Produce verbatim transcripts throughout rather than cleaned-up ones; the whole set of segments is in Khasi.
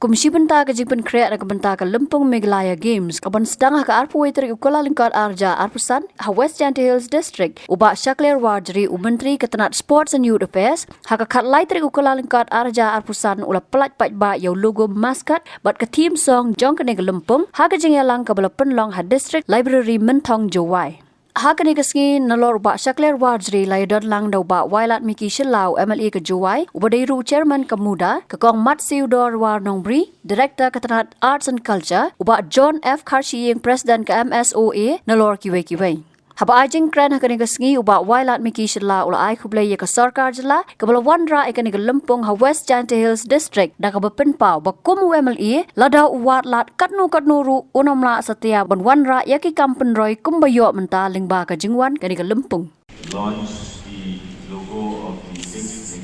Kum shi bynta ka jingpynkhreh na ka bynta ka Lympung Meghalaya Games, ka ban sdang ha ka arphew wei tarik u Kyllalyngkot ar hajar arphew san, ha West Jaintia Hills District, u Bah Shakliar Warjri, u Myntri ka tnat Sports and Youth Affairs, ha ka khatlai tarik u Kyllalyngkot ar hajar arphew san, u la pyllait paidbah ïa u logo, mascot bad ka theme song jong kane ka lympung, ha ka jingïalang kaba la pynlong ha District Library Mynthong, Jowai. Ha kane ka sngi, nalor u Bah Shakliar Warjri, la ïadon lang da u Bah Wailadmiki Shylla, u M L A ka Jowai, uba dei ruh u Chairman ka MUDA, ka Kong Matsiewdor War Nongbri, Director ka tnat Arts and Culture, u Bah John F Kharshiing, President ka M S O A, nalor kiwei kiwei. Haba ai jingkren ha kane ka sngi, u Bah Wailadmiki Shylla u la ai khublei ïa ka sorkar jylla kaba la wanrah ïa kane ka lympung ha West Jaintia Hills District, da kaba pynpaw ba kum u M L A, lada u wad lad katno katno ruh, un ym lah satia ban wanrah ïa ki kam pynroi kumba ïoh mynta lyngba ka jingwan kane ka lympung. Launch the logo of the sixth.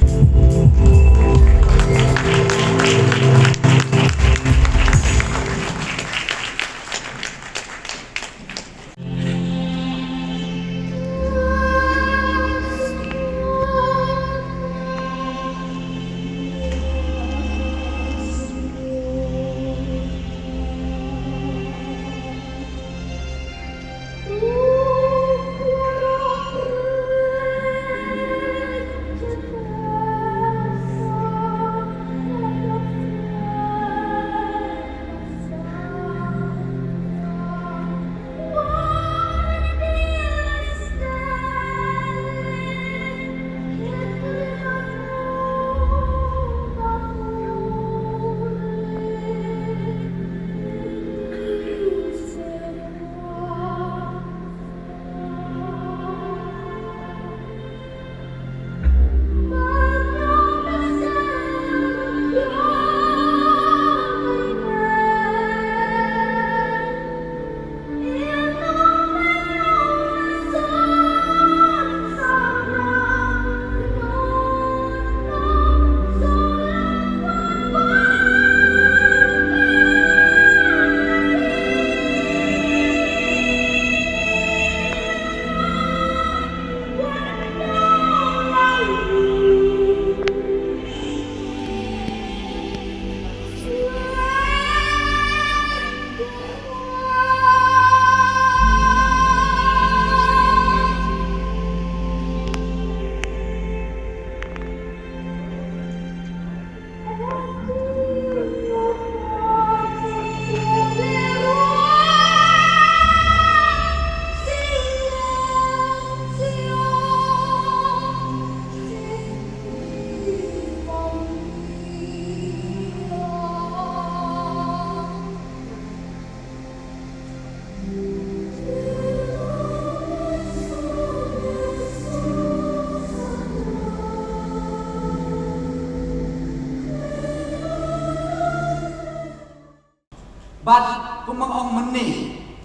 Bad kumba ong mynne,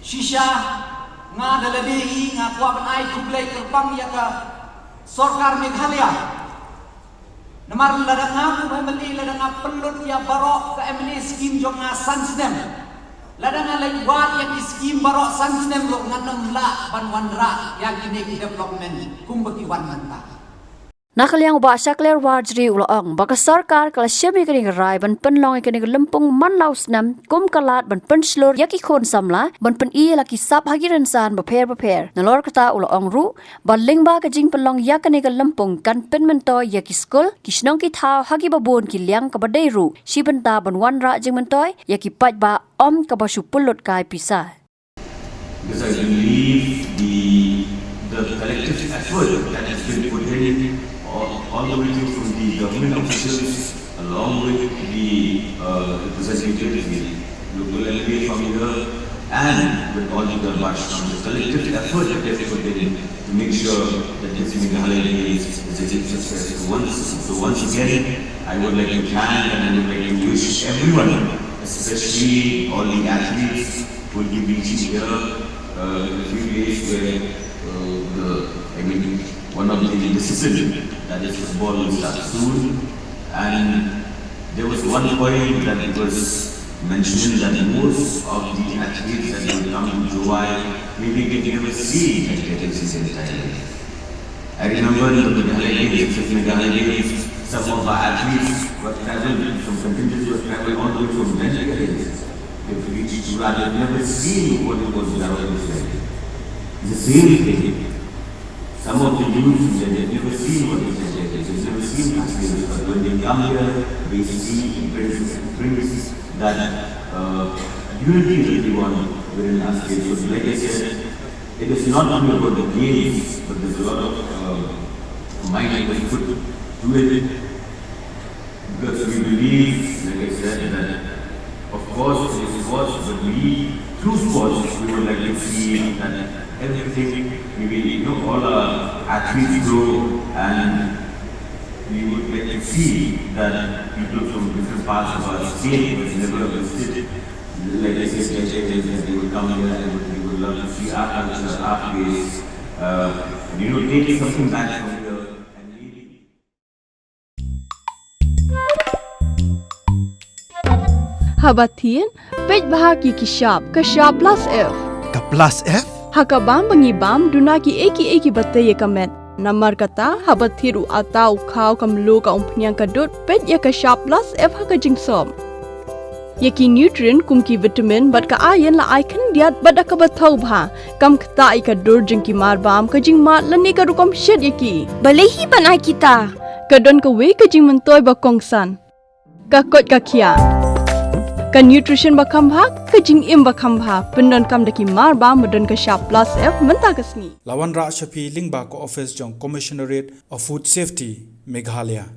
shisha nga da lade hi nga kwah ban ai khublei kyrpang ïa ka sorkar Meghalaya. Namar lada nga kum M L A, lada nga pynlut ïa baroh ka M L A scheme jong nga san snem, lada nga leit wad ïa ki scheme baroh san snem ruh ngan ym lah ban wanrah ïa kine ki development kumba ki wan mynta. Na ka liang u Bah Shakliar Warjri u la ong ba ka sorkar ka la shim ïa kane ka rai ban pynlong ïa kane ka lympung man la u snem kum ka lad ban pynshlur ïa ki khun samla ban pyni ïa la ki sap ha ki rynsan bapher bapher. Nalor kata u la ong ruh ba lyngba ka jingpynlong ïa kane ka lympung kan pynmyntoi ïa ki skul, ki shnong ki thaw ha kiba bun ki liang kaba dei ruh shi bynta ban wanrah jingmyntoi ïa ki paidbah ym kaba shu pynlut kai pisa. Because I believe the, the collective effort that has been put in all, all the way through from the government officials, along with the, uh, representatives, the local M L A from here, and with all the Darbar Shah, the collective effort that they've put in to make sure that this Meghalaya Games is a great success. So once, so once again, I would like to thank and I would like to wish everyone, especially all the athletes, who will be reaching here, uh, in a few days, where, uh, the, I mean, one of the discipline, that is football, will start soon. And there was one point that was mentioned, that most of the athletes that will come to Jowai, maybe they've never seen athletics in their entire life. I remember in the Meghalaya Games, the fifth Meghalaya Games, Some of our athletes were traveled, some contingents were traveled all the way from Jaintia Hills. They reached Tura, they've never seen what it was, Jharkhand is like. The same thing. Some of the youth, they, they've never seen what is Jaintia Hills, they've never seen Khasi Hills, but when they come here, they see, it brings, it brings that uh, unity that we want within our state. So, like I said, it is not only about the games, but there's a lot of uh, mind that we put to it. Because we believe, like I said, that of course it is sports, but we, through sports, we would like to see that everything, maybe, you know, all our athletes grow, and we would like to see that people from different parts of our state who have never visited, like I said, Jaintia Hills, that they would come here and we would love to see our culture, our place, uh, and, you know, take something back from here and maybe Haba thied, peit bha ïa ki shap, ka shap plus F. Ka plus F? Ha ka bam ba ngi bam, duna kiei kiei kiba tei ïa ka met. Namar kata, haba thied u atta, u khaw, ka mluh, ka umphniang, ka dud, peit ïa ka shap plus F ha ka jingsop. Ïa ki nutrient kum ki vitamin bad ka iron la ai khyndiat bad da kaba thaw bha. Kam ktah ïa ka dur jong ki marbam, ka jingmad lane ka rukom shet ïa ki. Balei hi ban ai kita? Ka don kawei ka jingmyntoi ba kongsan. Ka koit ka khiah. Ka nutrition ba kham bha, ka jingim ba kham bha. Pyndonkam da ki marbam ba don ka shap plus F mynta ka sngi. La wanrah sha phi lyngba ka office jong Commissionerate of Food Safety, Meghalaya.